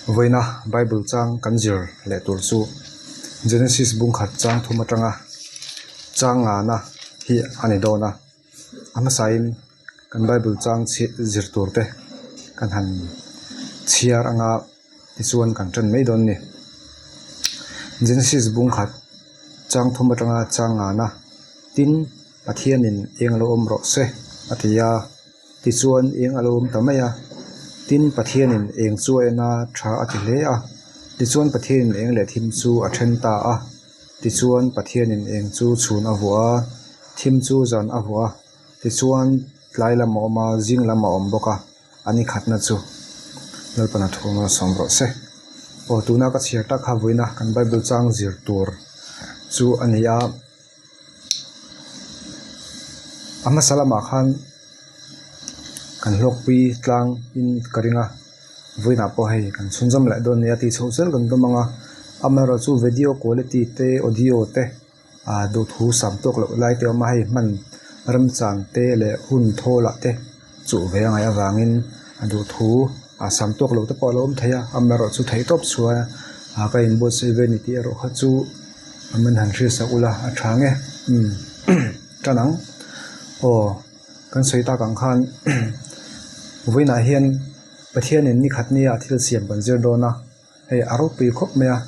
Vawiina Bible chang kan zir leh tur chu Genesis bungkhat chang thum atanga chang ngana hi a ni dawn a, a hmasain kan Bible chang chhi zir tur te kan han chhiar anga tichuan kan ṭan mai dawn a ni. Genesis bungkhat chang thum atanga chang ngana tin Pathianin eng lo awm rawh se a ti a. Tichuan eng a lo awm ta mai a, tin Pathianin eng chu a en a, tha a ti hle a. Tichuan Pathianin eng leh thim chu a then ta a. Tichuan Pathianin eng chu chhun a vuah a, thim chu zan a vuah a. Tichuan tlai lam a awm a, zing lam a awm bawk a, a ni khatna chu Lalpan a thu malsawm rawh se. Aw tuna ka chhiar tak kha vawiina kan Bible chang zir tur chu a ni a. A hmasa lamah khan kan hlawkpui tlang in ka ring a vawiinah pawh hei kan chhunzawm leh dawn nia tih chhoh zel kan tum ang a amaherawh chu video quality te audio te ah duhthu sam tawk loh lai te a awm a hei hman remchang te leh hun thawl ah te chuh ve a ngaih avangin a duhthu a sam tawk loh te pawh a lo awm thei a amaherawh chu theih tawp chhuah a ka inbuatsaih ve a ni tih erawh kha chu a man han hriat sak ula a tha nge umm tan ang aw kan sawi tak ang khan vawiinah hian Pathianin ni khat nia thil siam kan zir dawn a hei a ropui khawp mai a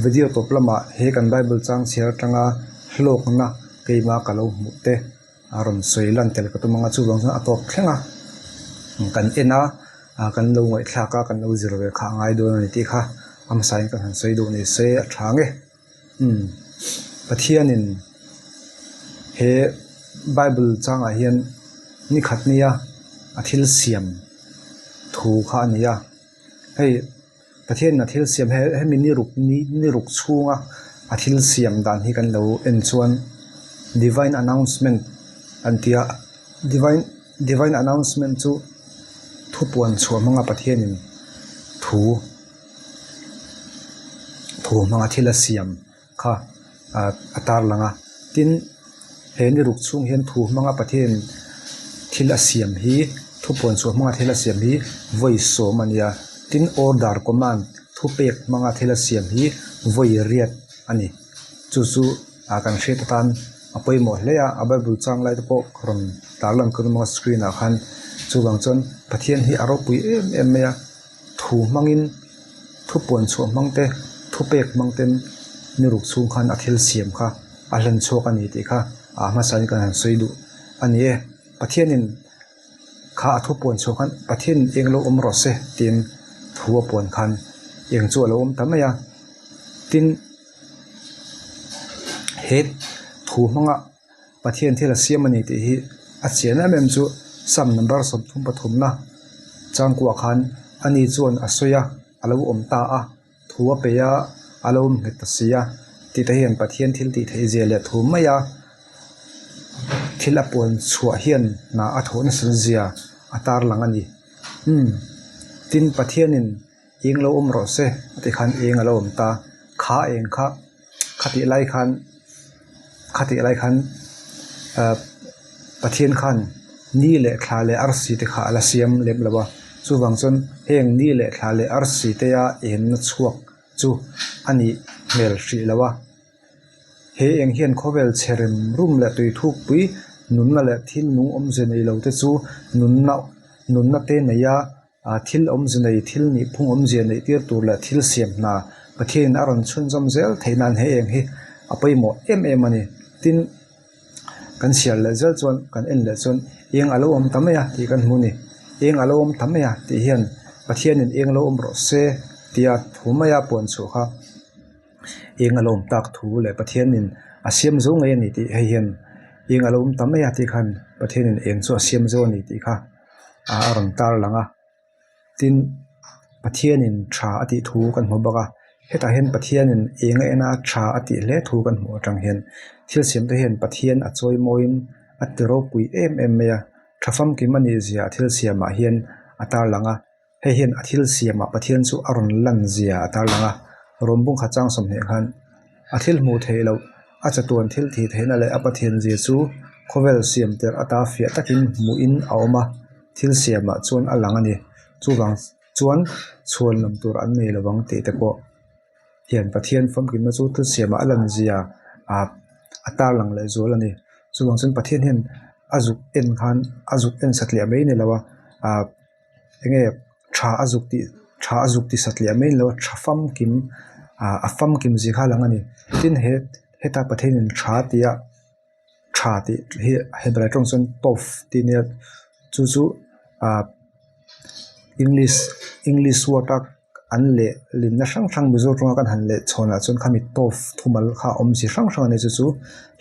video tawp lamah he kan bible chang chhiar atanga hlawkna keimah ka lo hmuh te. A rawn sawi lan tel ka tum ang a chuvang chuan a tawp thleng a kan en a ah kan lo ngaihthlak a kan lo zir ve kha a ngai dawn a ni tih kha a hmasain kan han sawi duh ni se a tha nge umm Pathianin he bible changah hian ni khat nia a thil siam thu kha a ni a hei. Pathianin a thil siam he hemi ni ruk ni ni ruk chhunga a thil siam dan hi kan lo en chuan divine announcement an ti a divine divine announcement chu thupuan chhuah hmanga Pathianin thu thu hmanga thil a siam. kha ah a tarlang a tin he ni ruk chhung hian thu hmanga Pathian thil a siam hi thupuan chhuah hmanga thil a siam hi vawi sawm a ni a tin order command thupek hmanga thil a siam hi vawi riat a ni chu chu ah kan hriat atan a pawimawh hle a a bible chang lai te pawh rawn tarlan ka tum a screen ah khan chuvang chuan Pathian hi a ropui em em mai a. Thu hmangin thu puan chhuah hmang te thu pek hmang ten ni ruk chhung khan a thil siam kha a hlen chhuak a ni tih kha a hmasa in kan han sawi duh a ni e. Pathianin kha a thu puan chhuah khan Pathian eng lo awm rawh se tiin thu a puan khan eng chu a lo awm ta mai a tin he thu hmanga. Pathian thil a siam a ni tih hi a chian em em chu Psalm number 33 na changkuah khan ani chuan a sawi a, a lo awm ta a, thu a pe a, a lo awm nghet ta si a tih te hian Pathian thil tih theih zia leh thu mai a thil a puan chhuah hian hna a thawh nasa zia a tarlang a ni. Umm tin Pathianin eng lo awm rawh se a tih khan eng a lo awm ta, kha eng kha. Khatih lai khan khatih lai khan ahh Pathian khan ni leh thla leh arsi te kha a la siam lem lo a chuvang chuan heng ni leh thla leh arsi te a enna chhuak chu a nih hmel hrih lo a he eng hian khawvel chhe rem rum leh tui thukpui nunna leh thil nung awmze nei lo te chu nunna nunna te nei a. Ah thil awmze nei, thil nih phung awmzia neih tir tur leh thil siam hna Pathianin a rawn chhunzawm zel theih nan he eng hi a pawimawh em em a ni. Tin, kan chhiar leh zel chuan, kan en leh chuan eng a lo awm ta mai a tih kan hmu a ni. Eng a lo awm ta mai a tih hian Pathianin eng lo awm rawh se tia thu maia puan chhuah kha eng a lo awm tak thu leh Pathianin a siam zo ngei a ni tih hei hian eng a lo awm ta mai a tih khan Pathianin eng chu a siam zo a ni tih kha. ah a rawn tar lang a tin Pathianin tha a tih thu kan hmu bawk a hetah hian Pathianin eng a en a tha a tih hle thu kan hmuh atang hian thil siam te hian Pathian a chawi mawiin a ti ropui em em mai a tha famkim a nih zia a thil siamah hian a tar lang a hei hian a thil siamah Pathian chu a rawn lan zia a tar lang a rawng bawngkhat chang sawmhnih khan a thil hmuh theih loh a chatuan thil tih theihna leh a Pathian zia chu khawvel siam tirh ata fiah takin hmuhin a awm a, thil siamah chuan a lang a ni. Chuvang. Chuan chhuan lam tur an nei lovang tih te pawh hian Pathian famkimna chu thil siamah a lan zia ah a tarlang leh zual a ni. Chuvang chuan Pathian hian a zuk en khan a zuk en satliah mai a ni lo a ah eng nge tha a zuk tih tha a zuk ti satliah mai a ni lo a tha famkim ah a famkim zia kha a lang a ni. Tin he heta Pathianin tha tia tha tih hi Hebrai tawng chuan tov tih a nia chu chu ah english english word a an leh linna hrang hrang mizo tawnga kan han leh chhawn ah chuan khami tov thumal kha a awmzia hrang hrang a nia chu chu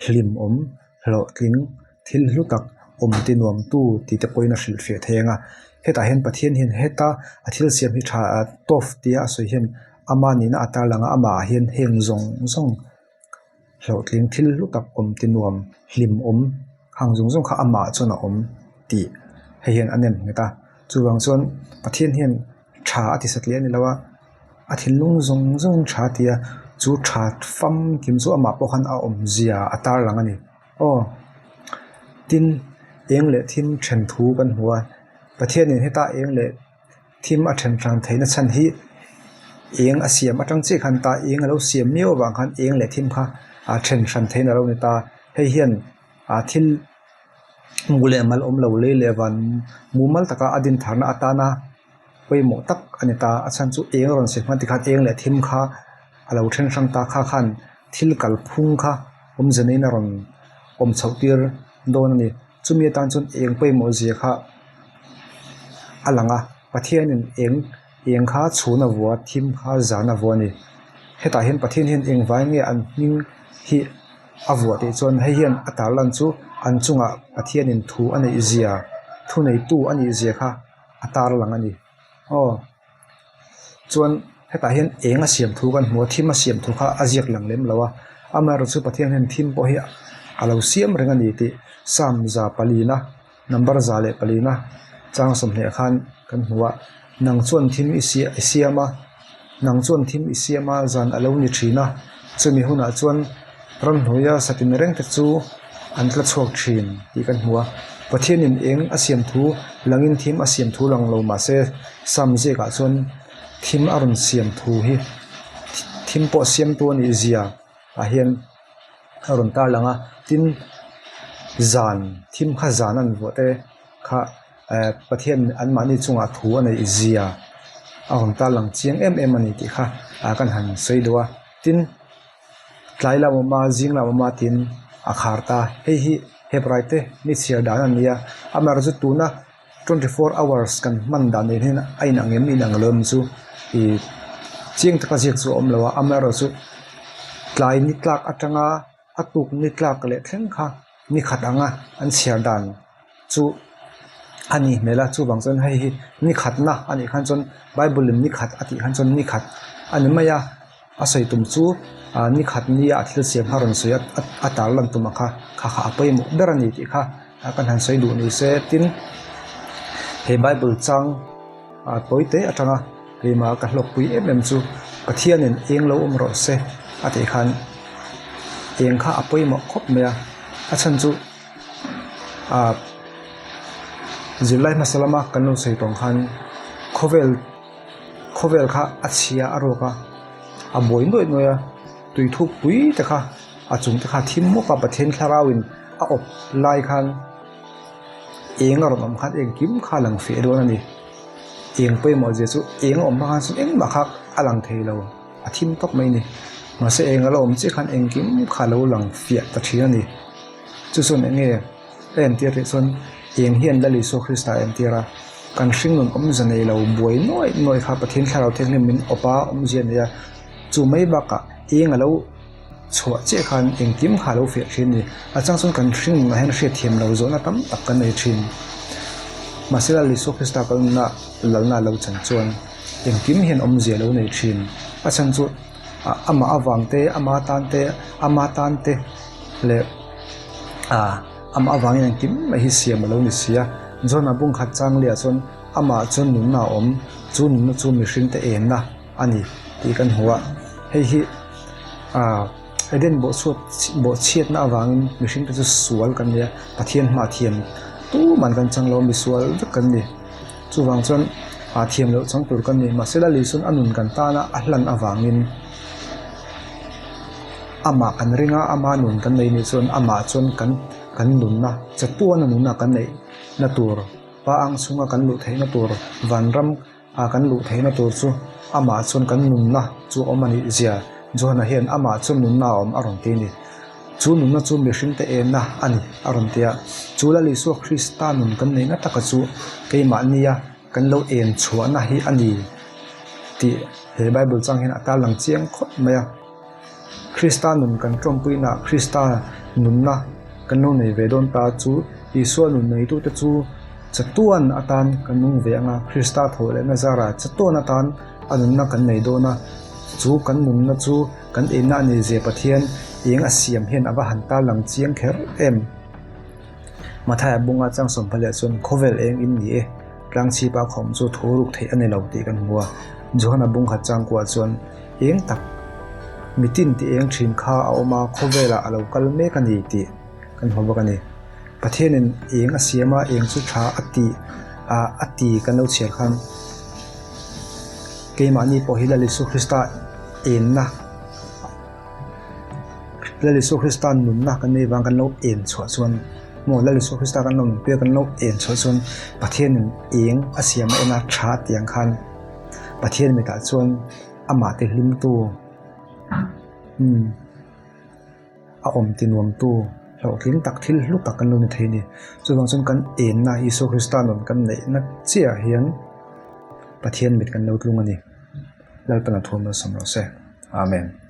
hlimawm hlawhtling thil hlu tak awm ti nuam tu tih te pawhin a hrilhfiah thei ang a hetah hian Pathian hian heta a thil siam hi tha tov tia a sawi hian ama nihna a tarlang a amah ah hian heng zawng zawng. Hlawhtling thil hlu tak awm ti nuam hlim awm hang zawng zawng kha amah chuan a awm tih hei hian a nem nghet a. Chuvang chuan Pathian hian tha a ti satliah a ni lo a, a thinlung zawng zawngin tha a ti a, chu tha famkim chu amah pawh khan a awmzia a tarlang a ni. Aw tin eng leh thim then thu kan hmu a, Pathianin heta eng leh. Thim a then hran theihna chhan hi eng a siam atang chiah khan ta eng a lo siam miau avang khan eng leh thim kha a then hran theihna a lo ni ta. Hei hian ah thil mu leh mal awm lo lei leh van mumal taka a din tharna atana pawimawh tak a ni ta. A chhan chu eng a rawn siam khan tikhan eng leh thim kha a lo then hrang ta kha khan thil kalphung kha awmze neiin a rawn awm chhoh tir dawn a ni. Chumi atan chuan eng pawimawh zia kha a lang a, Pathianin eng eng kha chhun a vua thim kha zan a vua a ni. Hetah hian Pathian hian engvai nge an hming hi a vuah tih chuan hei hian a tarlan chu an chungah Pathianin thu a neih zia thu neitu a nih zia kha a tarlang a ni. Aw. Chuan hetah hian eng a siam thu kan hmu a thim a siam thu kha a ziak lang lem lo a amaherawhchu chu Pathian hian thim pawh hi a lo siam reng a ni tih Psalm 4 na number 104 na chang 20 khan kan hmu a nang chuan thim i i siam a nang chuan thim i siam a zan a lo ni thin a chumi hunah chuan ramhnuaia satin reng te chu an tla chhuak thin tih kan hmu a Pathianin eng a siam thu langin thim a siam thu lang lo mahse Sam ziakah chuan thim a rawn siam thu hi thim pawh siamtu a nih zia ah hian a rawn tar lang a tin zan thim kha zan an vuah te kha eh Pathian anmahni chungah thu a neih zia a rawn tar lang chiang em em a ni tih kha ah kan han sawi duh a tin tlai lam awm a zing lam awm a tiin a khar ta hei hi Hebrai te ni chhiar dan a ni a amaherawhchu tuna. 24 hours kan hman dan nen hian a inang em inang lo em chu ih chiang taka ziak chu a awm lo a amaherawhchu tlai ni tlak atanga a tuk ni tlak leh thleng kha ni khat anga an chhiar dan chu a nih hmel a chuvang chuan hei hi ni khatna a nih khan chuan bible in ni khat a tih khan chuan ni khat a ni mai a. A sawi tum chu ah ni khat nia a thil siam kha a rawn sawi a a tar lan tum ang kha kha kha a pawimawh ber a ni tih kha kan han sawi duh ni se tin he bible chang ah tawi te atanga keimah ka hlawkpui em em chu Pathianin eng lo awm rawh se a tih khan eng kha a pawimawh khawp mai a a chhan chu ah zirlai hmasa lama kan lo sawi tawng khan khawvel. Khawvel kha a chhia a rawk a, a buai nuaih nuaih a, tui thuk pui te kha a chung te kha a thim mup a, Pathian thlarauin a awp lai khan eng a rawn awm khan engkim kha a lang feh dawn a ni. Eng pawimawh zia chu eng a awm hma khan chuan engmah kha a lang thei lo, a thim tawp mai a ni. Mahse eng a lo awm chiah khan engkim kha a lo lang fiah ta thin a ni. Chu chuan eng nge? A entir tih chuan eng hian Lal Isua Krista a entir a, kan hringnun awmzia nei lo buai nuaih nuaih kha Pathian Thlarau Thianghlim min awp a, awmzia a nei a, chu mai bakah eng a lo chhuah chiah khan engkim kha a lo fiah thin a ni. A chang chuan kan hringnunah hian hriatthiam lo zawhna tam tak kan nei thin. Mahse Lal Isua Krista kalna lalna a lo chan chuan engkim hian awmzia a lo nei thin. A chhan chu amah avang te, ama tan te, ama tan te leh. Ah amah avangin engkim mai hi siam a lo ni si a, John-a bung khat chang leh ah chuan amah chuan nunna a awm, chu nunna chu mihring te enna a ni tih kan hmu a, hei hi ah Eden bawhchhuat bawhchhiatna avangin mihring te chu sual kan ni a, Pathian hma thiam tuman kan chang lo a, misual vek kan ni. Chuvang chuan Ah thiam loh chang tur kan ni. Mahse Lal Isuan a nun kan tana a hlan avangin amah kan ring a, ama nun kan nei nih chuan amah chuan kan kan nunna chatuana nunna kan neih na tur pa ang chhunga kan luh theihna tur vanram ah kan luh theihna tur chu amah chuan kan nunna chu a awm a nih zia Johana hian amah chuan nunna a awm a rawn ti a ni. Chu nunna chu mihringte enna a ni a rawn ti a, chu Lal Isua Krista nun kan neihna taka chu keimahnia kan lo en chhuahna hi a ni tih he Bible chang hian a tarlang chiang khawp mai a. Krista nun kan tawmpuinaah Krista nunna kan lo nei ve dawn ta chu Isua nun neitute chu chatuan atan kan nung ve ang a, Krista thawh lehna zarah chatuan atan a nunna kan nei dawn a, chu kan nunna chu kan enna a ni zia Pathian eng a siam hian a va han tarlang chiang kher em. Mathaia bunga chang sawmhma leh chuan khawvel eng in ni e, tlang chhipa khawm chu thu ruk theih a ni lo tih kan hmu a. Johana bung khat chang kuah chuan eng tak mitin ti eng thin kha a awm a, khawvelah a lo kal mek a ni tih kan hmu bawk a ni. Pathianin eng a siam a, eng chu tha a tih a ti kan lo chhiar khan keimahni pawh hi Lal Isua Krista enna Lal Isua Krista nunna kan neih vang kan lo en chhuah chuan maw Lal Isua Krista kan lo nunpui a kan lo en chhuah chuan Pathianin eng a siam a en a tha tih ang khan Pathian mitah chuan amah ti hlimtu umm a awm ti nuamtu hlawhtling tak thil hlu tak kan lo ni thei a ni. Chuvang chuan kan enna Isua Krista nun kan neihna chiah hian Pathian mit kan lo tlung a ni. Lalpan a thuam malsawm rawh se. Amen.